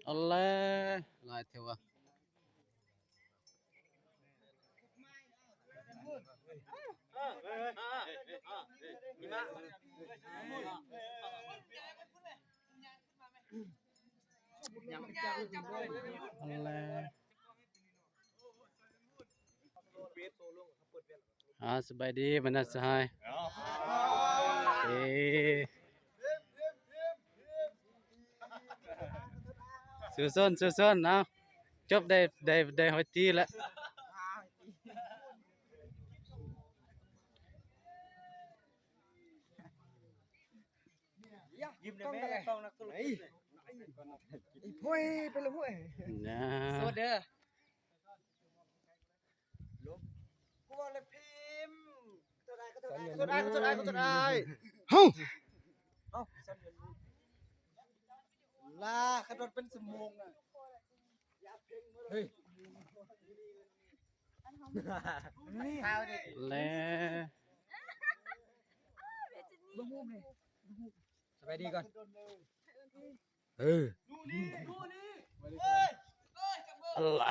ອັນແລ ຫຼາຍແທ້ວະ. ອັນແລ ອ່າ ສະບາຍດີບັນດາສະຫາຍ. ເອີ ສູ້ຊົນ ສູ້ຊົນ. ເອົາ ຈົບ ໄດ້ ໄດ້ ໄດ້ຮ້ອຍຕີແລ້ວ. ຍິ້ມໄດ້ແມ່ ກ້ອງນັກທຸລະກິດ. ໂອ້ຍ ໄປລະໂວ້ຍ ນະ ໂສດເດີ. ກູວ່າແລ້ວພິມ ໂທດອ້າຍ ໂທດອ້າຍ ໂທດອ້າຍ ໂທດອ້າຍ. ເຮົາ ເອົ້າ ລາ ຂັບລົດເປັນຊົ່ວໂມງນະ. ເຮີ້ຍ ແລ ເບິ່ງຮູບນີ້ ສະບາຍດີກ່ອນ. ເອີ ອັນລະ